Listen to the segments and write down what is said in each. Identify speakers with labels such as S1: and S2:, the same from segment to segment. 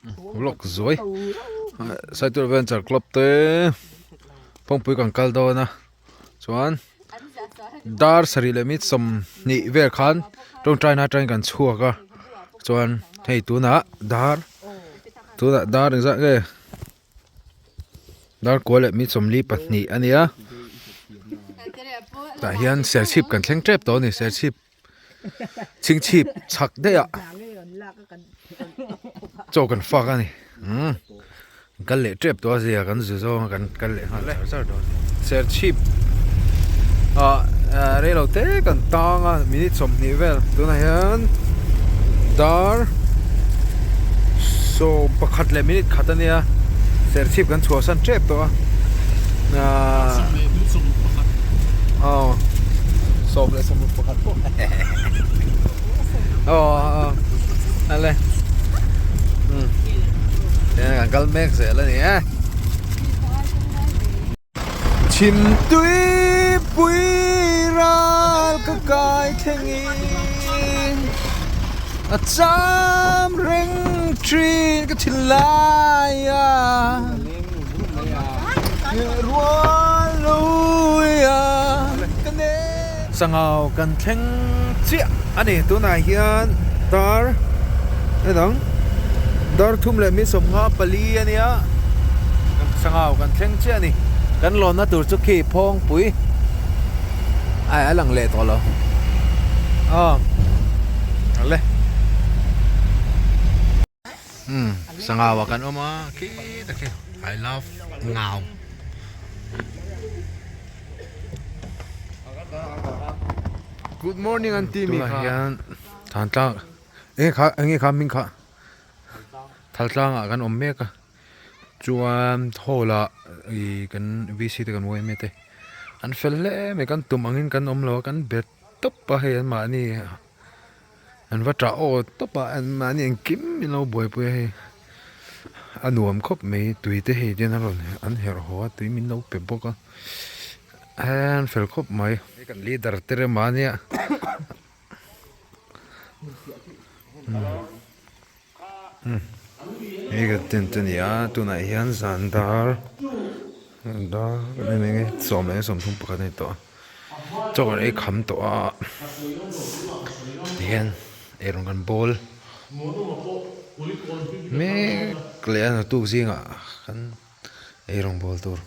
S1: Vlog zuai Saitu Adventure Club te Phawngpui kan kal dawn a chuan dar sarih leh minute sawmhnih vel khan tawngtai na atangin kan chhuak a chuan hei tunah dar tunah dar engzah nge dar kua leh minute 42 a nia tah hian serchhip kan thleng tep tawh a ni serchhip. Chhingchhip chhak daih ah chaw kan fak a ni umm kal leh tep tawh a zia kan zu zawng a kan kal leh nghal char char dawn serchhip ah reilo te kan tang a minute 20 vel tunah hian dar 11 leh minute khat a nia serchhip kan chhuahsan tep tawh a ahh aw. Sawm leh sawm pakhat pawh aw ale um kan kal mek zel a ni e chhim tui pui ral ka kai thleng in a cham reng thin ka thinlai a. Sangau kan thleng chiah a ni tunah hian dar engdang dar thum leh mi 54 a nia sangau kan thleng chiah a ni kan lawnna tur chu khi phawngpui ai a lang leh tawh lo aw le. Umm sangau ah kan awm a khitah khi I love ngau.
S2: Good morning an ti mi
S1: kha. Hian thantlang enge kha enge kha hming kha thaltlang ah kan awm mek a chuan hall ah ih kan VC te kan yma te an fel hle mai kan tum angin kan awm lo a kan bet tawp a hei an mahni. An va ṭah aw tawp a an mahni engkim in lo buaipui a hei a nuam khawp mai tui te hei hian a rawn an herh haw a tui min lo pe bawk a an fel khawp mai kan leader te rem a nia hei ka tent a ni a tunah hian zan dar dar eng nge 11:31 a ni tawh a. Chaw kan ei kham tawh a tihian eirawng kan bawl mek leh a naktuk zingah kan eirawng bawl tur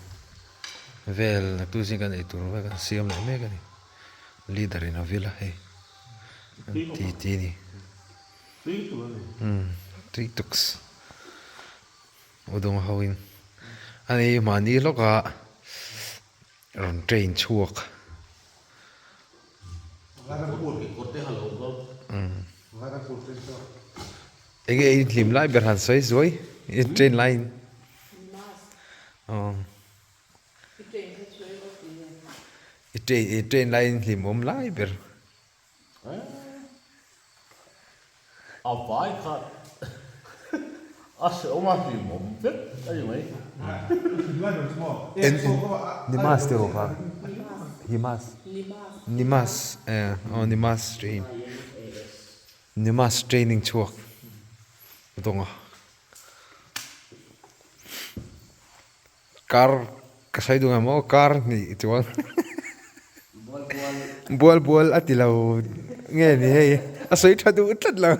S1: vel naktuk zing kan eitur vel kan siam leh mek a ni leader in a vil a hei an ti ti a ni umm tui tuks udawng ho in a ni mahni lawkah. Rawn train chhuak. Enge i hlim lai ber han sawi zuai i train laiin. I train i train laiin hlim awm lai ber.
S3: A vai kha a hrehawm a hlimawm vek a ni mai.
S1: Nimas te ho kha Himas Nimas aw Nimas train Nimas training chhuak dawnga Kar ka sawi duh emaw kar hnih chuan bual bual a ti lo nge ni hei a sawi tha duh tlat lo.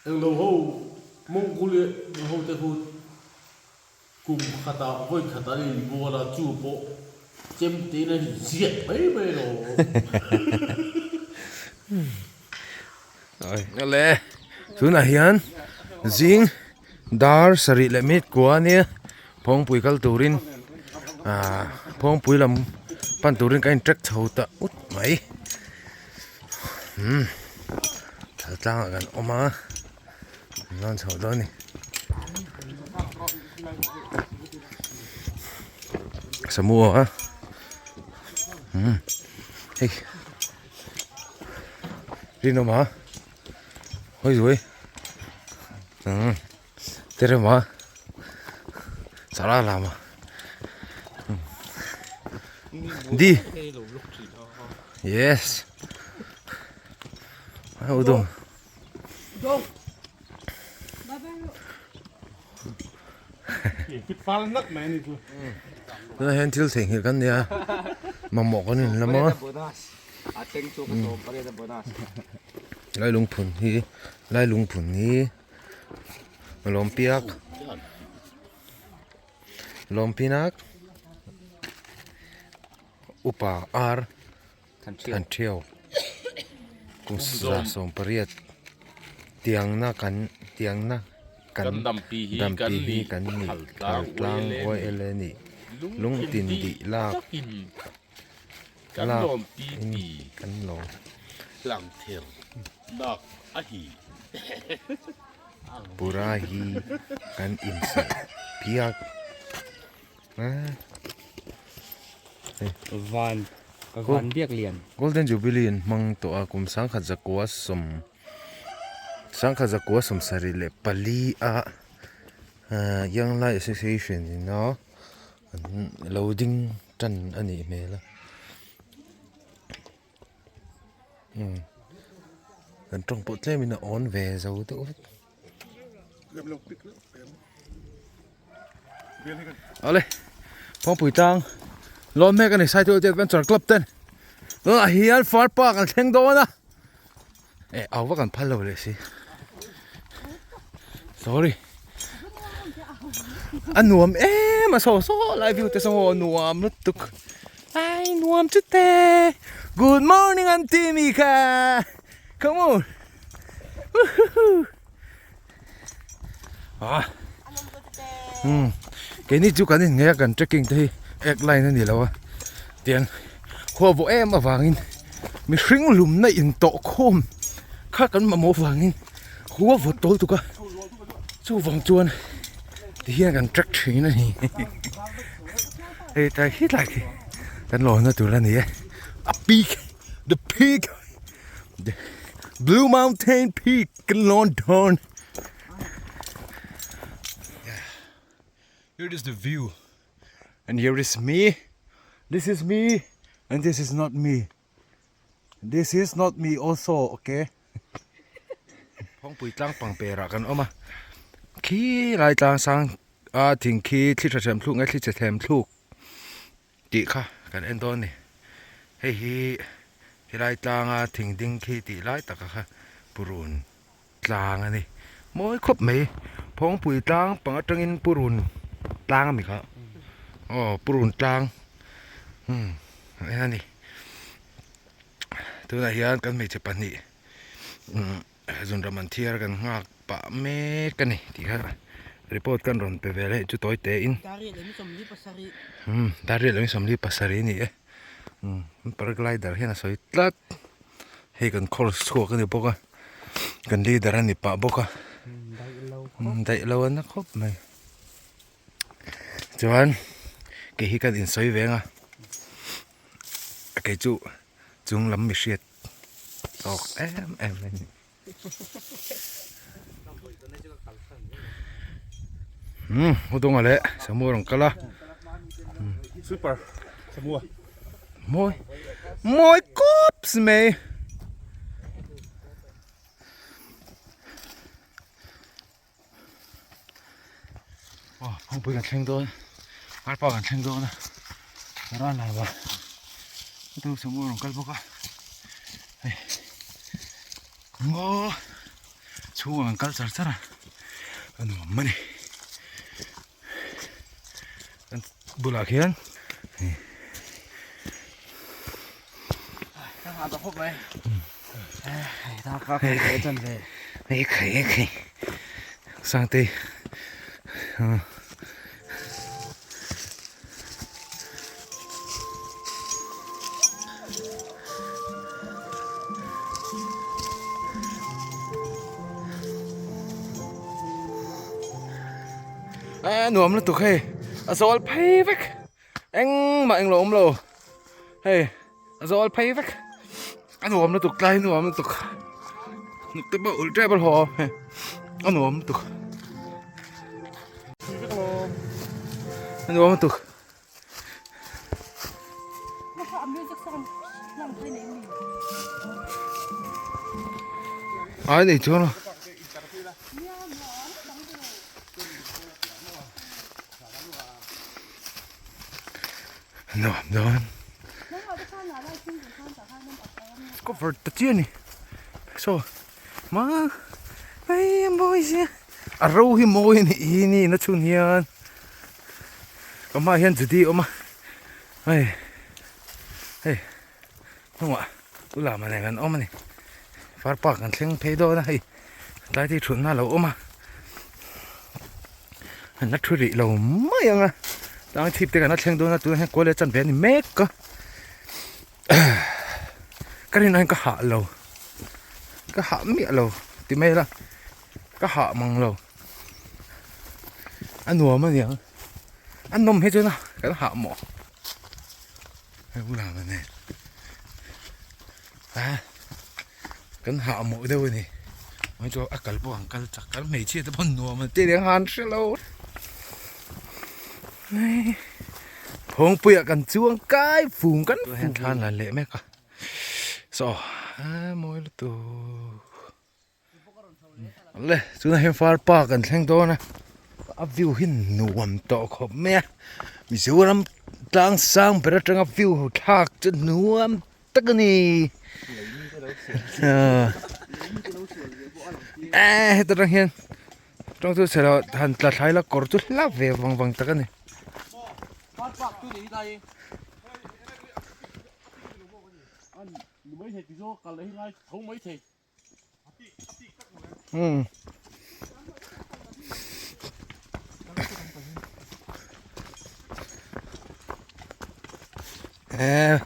S3: Englo ho Mongolia ho te khu Kum khatah vawi khat an inbual a, chu pawh chemte in a inziak mai mai lo.
S1: Awle, tunah hian zing dar sarih leh minute kua ania phawngpui kal turin ah phawngpui lam pan turin ka in track chho ta ut mai umm thal tlangah kan awm a. An chho dawn a ni. Samu a umm hei rinawm a hawi zuai umm terema sara lama. Di. Yes. Udong. Tunah hian thil theihnghilh kan nia mamawh kan in lam a lai lungphun hi lai lungphun hi a lawm piak lawm pinak upa ar Than Thiau kum 18 tiangna kan tiangna kan dampi hi kan nih Thaltlang YLA nih lungtin dih lak lak in kan lawm. Pura hi kan insak piak.
S4: Van van biak lian.
S1: Golden Jubilee in hmang tawh a kum sangkhat zakua sawm sangkhat zakua sawm sarih leh pali a Young Life Association in a an lo ding tan a nih hmel a umm kan tawng pawh tlem in a awn ve zo deuh vek. Awle Phawngpui tlang lawn mek a ni Saitual te Adventure Club ten tunah hian far park an thleng dawn a eh au vak an phal lo leh si sorry a nuam em a saw saw lai view te saw a nuam lutuk ai nuam chu te good morning aunty mi kha come on Woohoo! Ah. Hmm. Keini chu kan inngeih a kan trekking te hi ek line a ni lo a. Tiang khua vawh em avangin mihring lumna intawh khawm kha kan mamawh vangin khua vawt tawl tuk a. Chuvang chuan ti hian kan trek thin a ni. Hei tlai khi tlai khi kan lawmna tur a ni e. A peak the peak. Blue Mountain Peak in London. Yeah. Here is the view. And here is me. This is me. And this is not me. This is not me also, okay? Phawngpui tlang pang perah kan awm a. Khi lai tlang sang a thing khi thli tha them thluk nge thli che them thluk tih kha kan en dawn a ni hei hi helai tlanga thing ding khi tih lai taka kha purun tlang a ni mawi khawp mai phawngpui tlang pang atangin purun tlang a mi kha aw purun tlang umm a ni tunah hian kan hmeichhe pahnih umm Zunram an thiar kan nghak pah mek a ni tih kha report kan rawn pe ve leh chu tawi te in umm dar riat leh sawmli pasarih a ni e umm paraglider hian a sawi tlat hei kan course chhuak a ni bawk a kan leader a ni pah bawk a umm daih lo a na khawp mai chuan kei hi kan insawi ve ang a kei chu chung lam mihriat. Tawk em em a ni. Hmm, hudunga leh Samua rawn kal a.
S2: Super, Samua.
S1: Mawi, mawi kawps mai. Aw phawngpui kan thleng dawn arpa kan thleng dawn a ral lo a hetiang samu a rawn kal bawk a hei ngaw chhungah kan kal char char a a nuam a ni kan bulah khian hei. Sangtei a nuam lutuk hei a zawl phei vek engmah englo awm lo hei a zawl phei vek a nuam lutuk tlai nuam lutuk hnuk te pawh ulh tep a hlawh hei a nuam lutuk a nuam lutuk. Ai nei chuan a. Nuam dawn. Cover ta chiah a ni. Saw ma hei a mawi sia a ro hi mawi a nih hi ni na chhun hian ka hmaah hian judy a awm a hei hei hnungah u lama nen kan awm a ni far park kan thleng phei dawn a hei tlai te hi thutna a lo awm a an la thu rih lo mai ang a tlang chhip te kan la thleng dawn a tunah hian kawl leh chanve a ni mek a. Ka rin aiin ka hah lo ka hah miah lo ti mai ila ka hah mang lo a nuam a niang a nawm hi chuan a kan hah mawh hei bulah ang nen a kan hah mawh deuh a ni mai chu a kal pawh an kal chak kan hmeichhia te pawh nuam an ti reng a an hre lo. Phawngpuiah kan chuang kai fung kan fung thlan la leh mek a saw a mawi lutuk le tunah hian far park kan thleng dawn a a view hi nuam tawh khawp mai a Mizoram tlang sang ber atanga view thlak chu nuam tak a ni heta tang hian. Tawng chu chhe lo han tla thlai la kawr chu hlap ve vang vang tak a ni. Umm. Eh.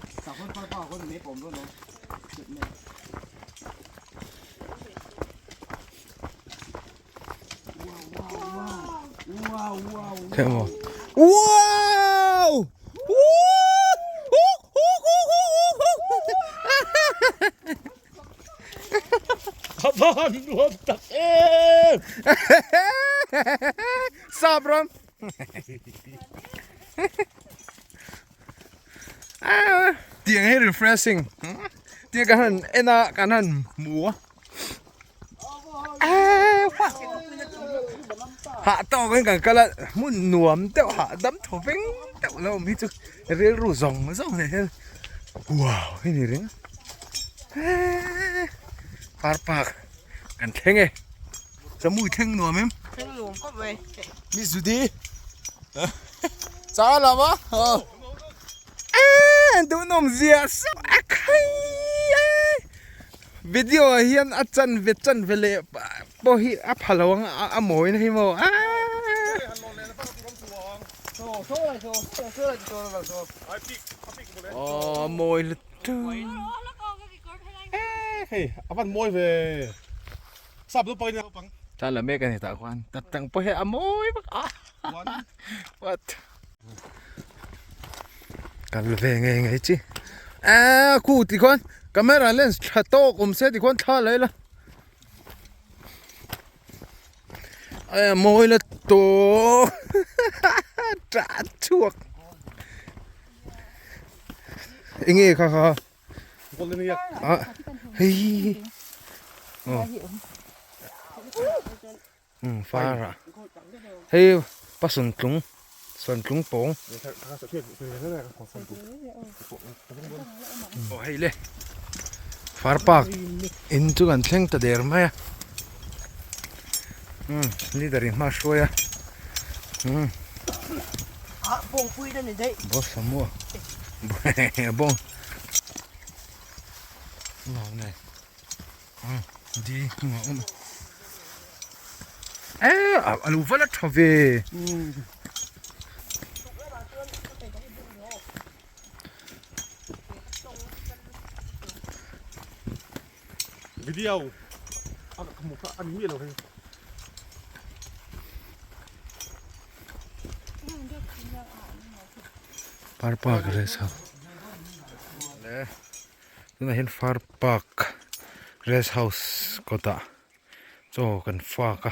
S1: Wow!
S2: Ka van nuam tak em!
S1: Sap ram! Tiang hi refreshing. Tiang kan han en a, kan han hmu a. Hah tawk in kan kal a hmun nuam deuh hahdam thaw veng deuh lo awm hi chu rilru zawng zawng nen hian wow hei ni reng a par park kan thleng e chamui thleng nuam em
S5: thleng nuam khawp mai
S1: mi zudi char lam a duhnawm zia a khai a. Video ah hian a chanve chanve leh pawh hi a pha lo ang a mawi na hi maw aaa. Aw a mawi lutuk.
S2: Hei a van mawi ve sap naupang in naupang.
S1: Tan la mek a ni tah khuan ta tang pawh hi a mawi vak a what. Kal ve ngei ngei chi eee khu ti khuan camera lens tha tawk awm se ti khuan thla la ila a mawi la tawh tah chhuak enge kha kha ah hei aw. Umm far ah hei pa sawntlung sawntlung pawng aw hei le far park in chu kan thleng ta der mai a umm leader in hma a hruai a umm boss a bawng Di hnungah awm a eh a lo va la tha ve
S2: video a ka hmu kha a ni miah lo hei
S1: Parpa ka rest house Tunah hian Far Park Rest House kawtah chaw kan fak a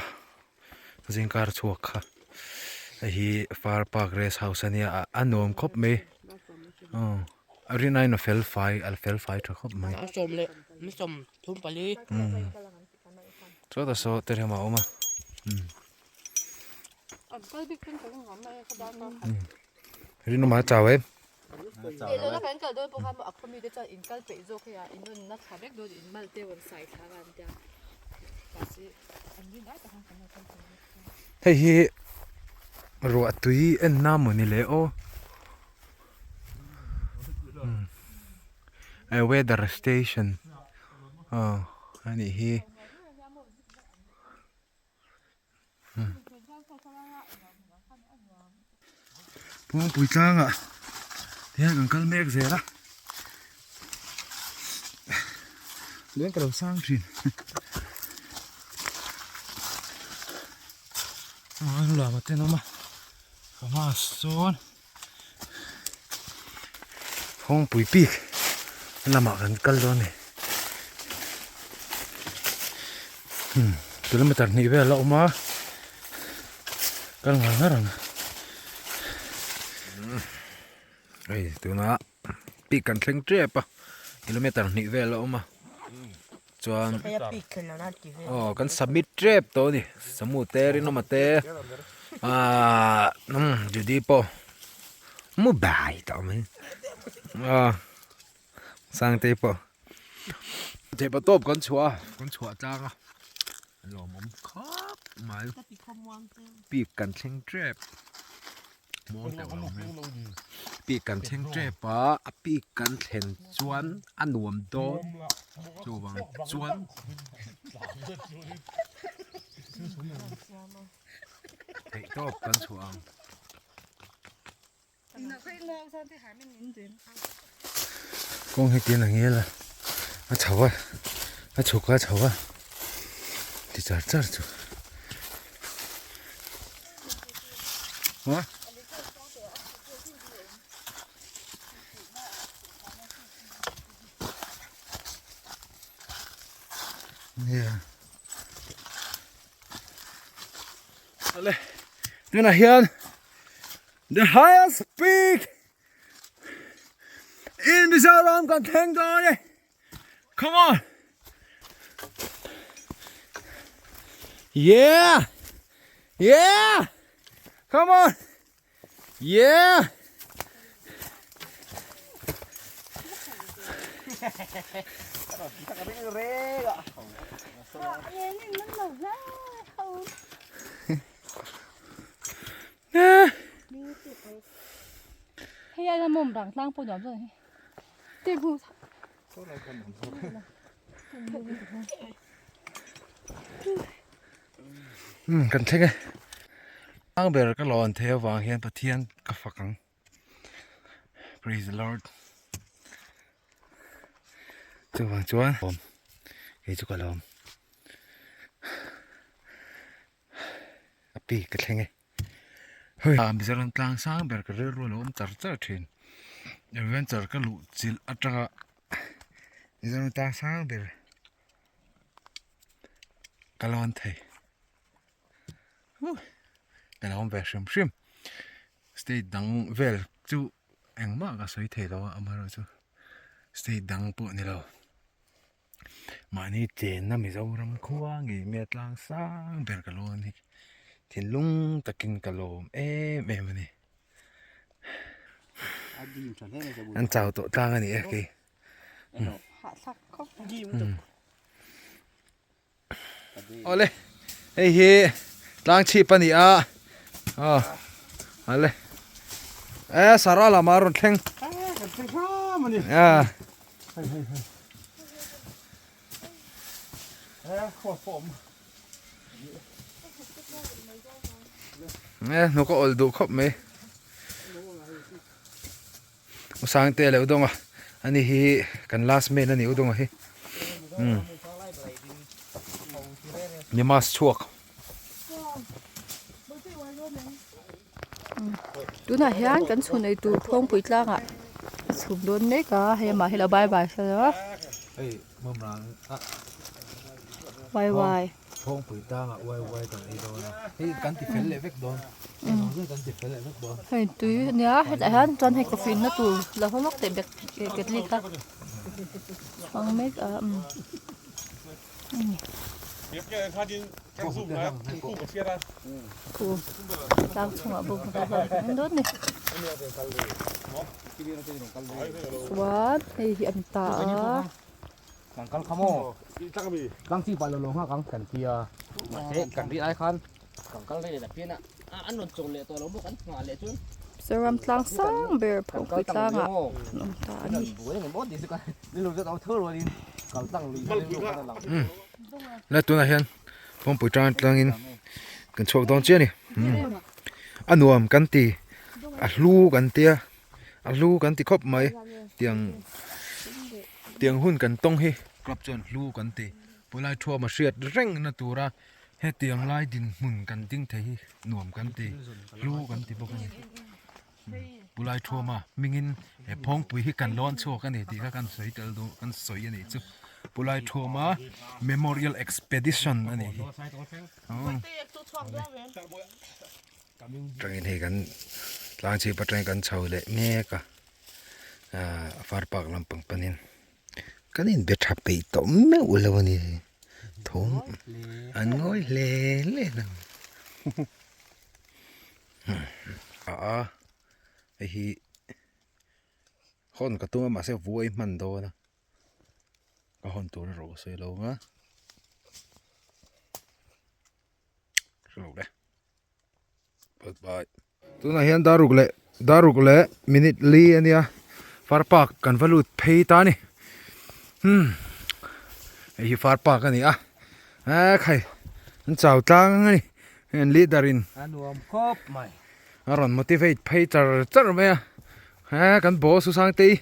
S1: zingkar chhuak kha hei hi Far Park Rest House a nia a nuam khawp mai aw a rin aiin a fel fai a fel fai tha khawp mai. Chawt a saw te rem a awm a. Rinawma a chau em? Hei hi ruah tui en na maw ni le aw a weather station aw a nih hi. Kawngpui tlangah hian kan kal mek zel a leng ka lo sang thin a lama ten awm a ka hmaah sawn kawngpui bik lamah kan kal dawn a ni kilometer hnih vel a awm a kal ngar ngar ang hei tuna peak kan thleng tep a kilometer hnih vel a awm a chuan aw kan submit tep tawh a ni samu te rinawma te ahh judy pawh mu bai tawh mai aw sangtei pawh theihpa tawp kan chhuah a kan chhuah tlang a lawmawm khawp mai peak kan thleng tep. Peak kan thleng tep a a peak kan thlen chuan a nuam dawn chuvang chuan theih tawp kan chhuah ang. Kawng hi tiin a ngel a a chho a a chhuk a chho a ti char char chu a nia ale tunah hian The highest peak in Mizoram kan thleng dawn e. Come on. Yeah. Yeah. Come on. Yeah.
S5: Hei a mawm rang tlang pawh nuam zawk hi te bu
S1: Um kan thleng e tlang ber ka lawn thei avang hian Pathian ka fak ang praise the lord chuvang chuan kei chu ka lawm. A pi ka thleng e. Hei a Mizoram tlang sang ber ka rilru a lo awm char char thin. Adventure ka luh chilh atanga Mizoram tlang sang ber ka lawn thei. Ka lo awm ve hrim hrim. State dang vel chu engmah ka sawi thei lo a amaherawhchu state dang pawh ni lo. Mahni chenna Mizoram khua ngei mai a tlang sang ber ka lawn hi thinlung takin ka lawm em em a ni. An chau tawh tlang a ni e kei. Awle hei hi tlang chhip a ni a aw awle e sara lamah a rawn thleng a e hnuk a awlh duh khawp mai. U Sangte leh U Dawnga ani hi kan last man a ni U Dawnga hi umm ni mask chhuak.
S5: Tunah hian kan chhun ei tur Phawngpui tlangah a chhum dawn mek a hei amah hi lo bye bye hlawm a. Wai wai.
S1: Phawngpui tlangah uai uai kan ei dawn a, hei kan ti fel leh vek dawn, hei zawng zawng kan ti fel leh vek dawn.
S5: Hei tui a nia hetah hian chuan hei coffee inna tur la haw lawk teh bek ketli kha chhuang mek a umm. Khu tlang chungah bawnghnute hlawm kan en dawn a ni. Chuan hei hi an ta a. Mizoram tlang sang ber Phawngpui tlangah an awm ta a ni.
S1: La tunah hian Phawngpui tlang atlangin kan chhuak dawn chiah a ni a nuam kan ti a hlu kan tia a hlu kan ti khawp mai tiang tiang hun kan tawng hi club chuan hlu kan ti pawlai thuam a hriat reng na tura hetiang lai dinhmun kan ding thei hi nuam kan ti hlu kan ti bawk a ni pawlai thuama hmingin he phawngpui hi kan lawn chhuak a ni tih kha kan sawi tel duh kan sawi a nih chu pawlai thuama memorial expedition a nih hi. Tangin hei kan tlang chhip atangin kan chho leh mek a ahh far park lampang panin kan inbe tha peih tawh meuh lo a ni thawm an ngawi hle hle a a hei hi hawn ka tum a mahse vuai hman dawn a ka hawn tur erawh ka sawi lo ang a. Tunah hian daruk leh daruk leh minute li a nia far park kan va lut phei ta a ni hmm hei hi far park a ni a eh khai an chau tlang a ni hei an leader in
S4: a nuam khawp mai
S1: a rawn motivate phei char char mai a eh kan boss u Sangtei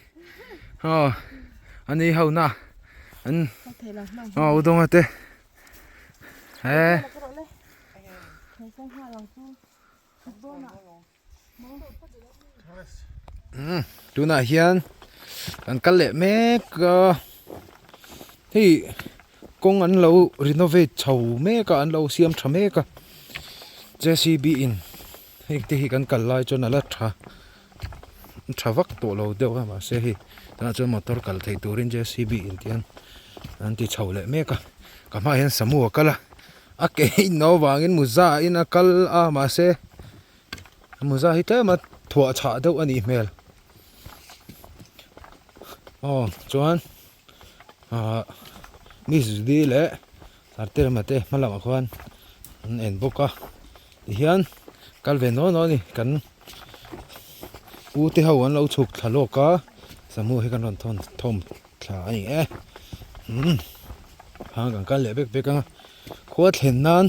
S1: aw a ni ho na an aw u Dawnga te. Tunah hian kan kal leh mek a hei kawng an lo renovate chho mek a an lo siam tha mek a J C B in hei te hi kan kal lai chuan a la tha tha vak tawh lo deuh a mahse hei tunah chuan motor kal thei turin J C B in tihian an ti chho leh mek a ka hmaah hian samu a kal a a ke in no vangin muza in a kal a mahse muza hi tlem a thuah chhah deuh a nih hmel aw chuan ahh miss judy leh Arterma te hma lamah khuan an en bawk a tihian kal ve naw naw a ni kan u te ho an lo chhuk thla lawk a samu hi kan rawn thawn thawm thla a ni e umm hang kan kal leh vek vek ang a khua thlen nan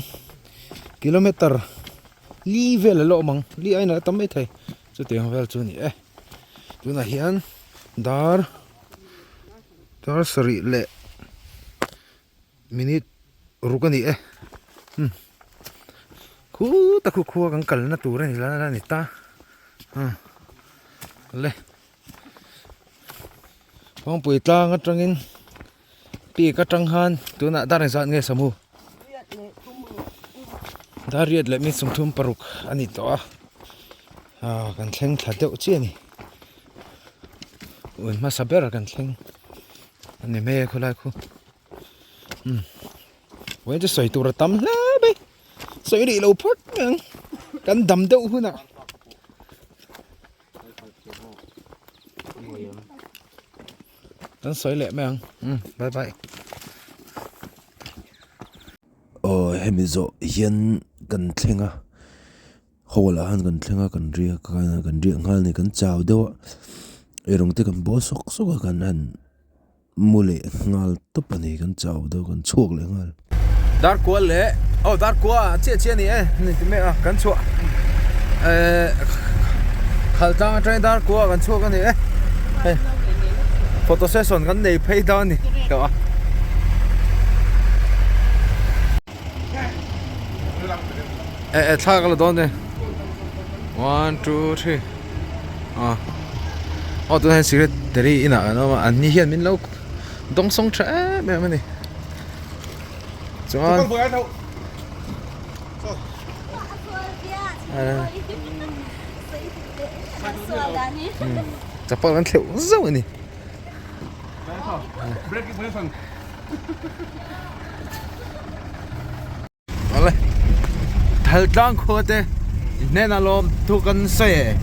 S1: kilometer li vel a la awm ang li aiin a la tam maithei chutiang vel chu a ni e tunah hian dar dar sarih leh. Minute ruk a ni e umm khuta khu khua kan kalna tur a ni la a ni ta umm le kawngpui tlang atangin peak atang khan tunah dar engzat nge samu dar riat leh minute sawmthum paruk a ni tawh a ah kan thleng thla deuh chiah a ni un hmasa ber kan thleng a ni mai a khawlai khu. Umm vawiin chu sawi tur a tam hle mai sawi rih lo phawt mai ang kan dam deuh hunah kan sawi leh mai ang umm bye bye.
S3: Aw hemi zawh hian kan thleng a hall ah khan kan thleng a kan riak a kan riak nghal a ni kan chau deuh a eirawng te kan bawl sawk sawk a kan han. Mu leh nghal tawp a ni kan chau deuh kan chhuak leh nghal.
S1: Dar kua leh aw dar kua chiah chiah a ni e ni ti mek a kan chhuah eh khal tlang atangin dar kua kan chhuak a ni e hei photo session kan nei phei dawn a ni tawh a. Eh eh thla ka la dawn e one two three ah aw tunah hian secretary inah an awm a an ni hian min lo dawng sawng tha em em a ni chuan chapal kan thleuh zauh a ni. Ale Thaltlang khua te hnenah lawm thu kan sawi e.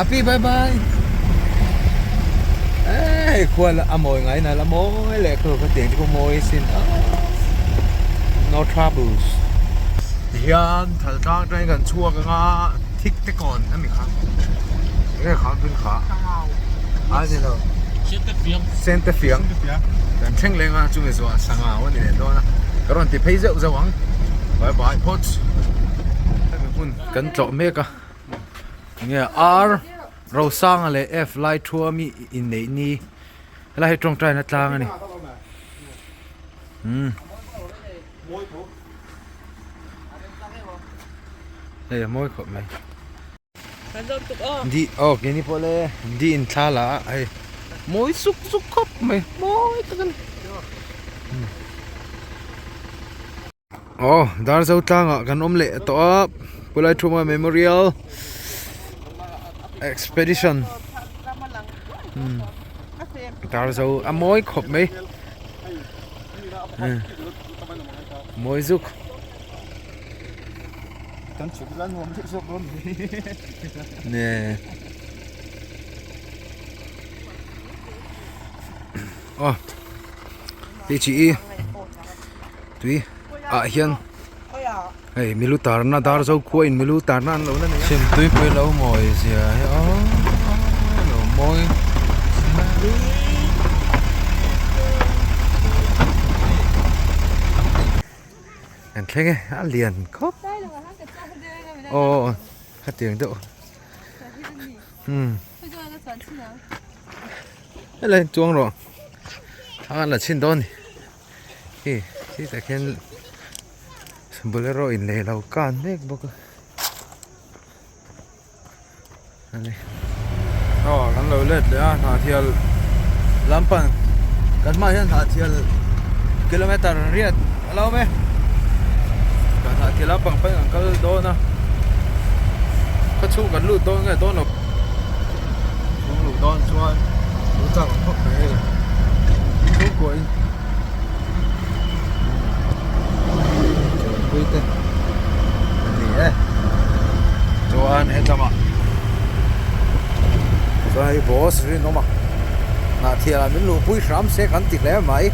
S1: Api bye bye. Hei khua la a mawi ngai na la mawi leh khu ka tiang te khu mawi sin no troubles. Tihian Thaltlang atangin kan chhuak anga thik te kawn ami kha enge kha hming kha a ni lo sente fiang kan thleng leng a chumi zawh sangau a ni leh dawn a ka rawn ti phei zeuh zeuh ang bye bye phawt hemi hmun kan tlawh mek a enge R Rosanga leh F Laithuami inneih ni helai hi tawngtaina tlang a ni umm. Hei a mawi khawp mai. Di aw keini pawh le di in thla la a hei mawi suk suk khawp mai mawi tak a ni. Aw Darzo tlangah kan awm leh tawh a Pulaithuma Memorial Expedition Darzo a mawi khawp mai. Mawi zuk. Nè. Aw hei chi i tui ah hian hei milu tarna dar zo khua in milu tarna an lo la nei a. Chhimtui pawh hi lo mawi zia hi aw lo mawi. Kan thleng e a lian khawp aw hetiang deuh umm helai chuang rawh thla an la chhin dawn a ni hei hetah khian bolero in lei lo kan mek bawk a. Aw kan lo let leh a Hnahthial lampang kan hmaah hian Hnahthial kilometer riat a lo awm e Hnahthial lampang pawhin an kal dawn a khaw chhung kan lut dawn nge dawn lo chhung luh dawn chuan lu chak ang khawp mai hei chhungkua in Chawnpui te a ni e chuan hetlama chuan hei boss rinawm a hnah thial ah min luhpui hram se kan ti hle mai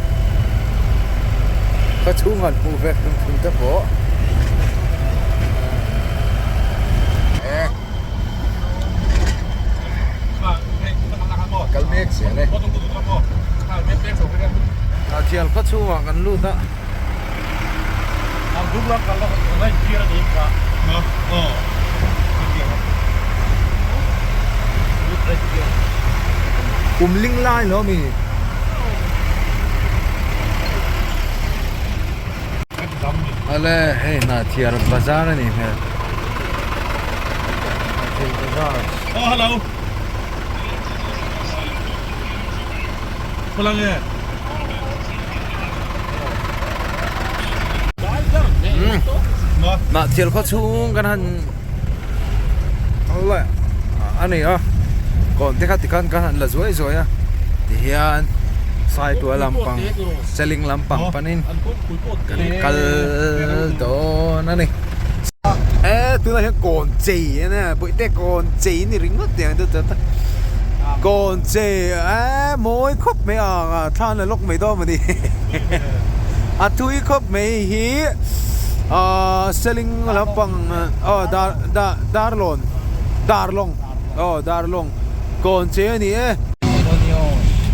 S1: ka chhung han hmuh ve hrim hrim te pawh kal mek zel e. Thial khaw chhungah kan lut a. Kum ling lai lo mi. Ale hei hna thiar bazar a nih hmel. Hnahthial bazar.
S2: Oh hello.
S1: Hnahthial khaw chhung kan han a ni a kawn te kha tikhan kan han la zuai zuai a tihian Saitual lampang Seling lampang panin kan kal dawn a ni. E tunah hian kawn chei a nia bawihte kawn chei ni ringawt tiang chu ta kawn chei e mawi khawp mai a thla la lawk mai dawn mawni a thui khawp mai hi ahh seling lampang aw dar dar darlawn darlawng aw darlawng kawn chei a ni e.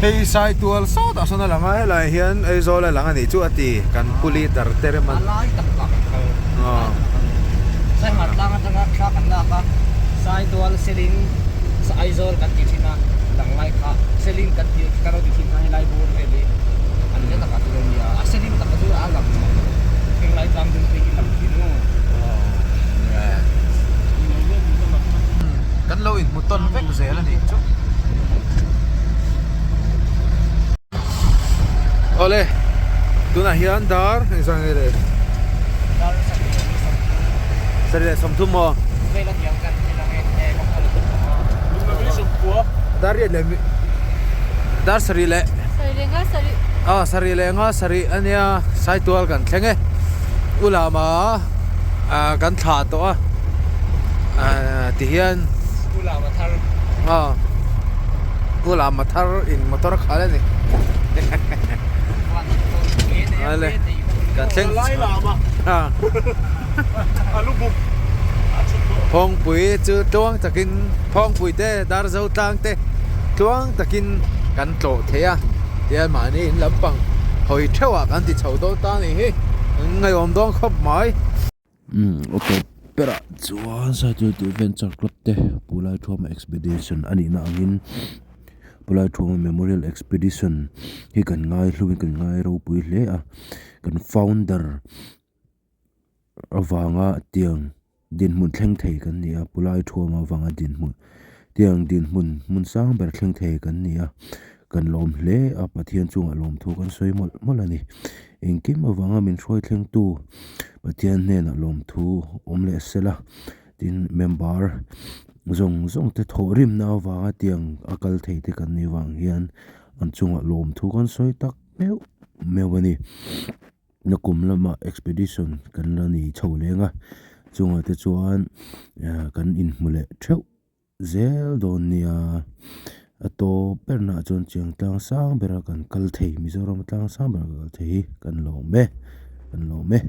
S1: Hei Saitual sawtah sawn a lang a helaiah hian Aizawl a lang a nih chu a ti kan pu leader te rem a.
S4: A lai tak ah kan kal a lai tak ah kan Saiha tlang atanga thla kan lak a Saitual Seling Aizawl kan ti thin a lang lai kha Seling kan ti kan lo ti thin kha helai bur vel hi an hle takah chu a nia a Seling takah chu a lang heng lai tlang dum phei hi lang thin u.
S1: Kan lo inhmu tawn vek zel a nih chu. Awle tunah hian dar engzah nge le sarih leh sawmthum maw dar riat leh Dar sarih leh.
S5: Sarih leh nga sarih.
S1: Ah sarih leh nga sarih a nia Saitual kan thleng e. U lama ah kan thlah tawh a ah ti hian.
S4: U lama thar.
S1: Ah U lama thar in motor a khalh a ni. Ale kan thleng.
S2: Ah.
S1: Phawngpui chu tluang takin Phawngpui te Darzo tlang te tluang takin kan tlawh thei a tihian mahni in lampang hawi theuh ah kan ti chho dawn ta a nih hi ngaihawm dawn khawp mai.
S3: Umm auto berah chuan Saitual Adventure Club te Pulai Thuama Expedition a nihna angin Pulai Thuama Memorial Expedition hi kan ngai hluin kan ngai ropui hle a kan founder avanga tiang dinhmun thleng thei kan ni a pulai thuam avanga dinhmun tiang dinhmun hmun sang ber thleng thei kan ni a kan lawm hle a Pathian chungah lawmthu kan sawi mawlh mawlh a ni engkim avanga min hruai thleng tu Pathian hnenah lawmthu awm leh sela tin member zawng zawng te thawh rimna avanga tiang a kal thei te kan nih vang hian an chungah lawmthu kan sawi tak meuh meuh a ni. Nakum lamah expedition kan la nei chho leng a chungah te chuan kan inhmu leh theuh zel dawn nia a tawp ber naah chuan chiang tlang sang bera kan kal thei Mizoram tlang sang bera kan kal thei hi kan lawm e kan lawm e.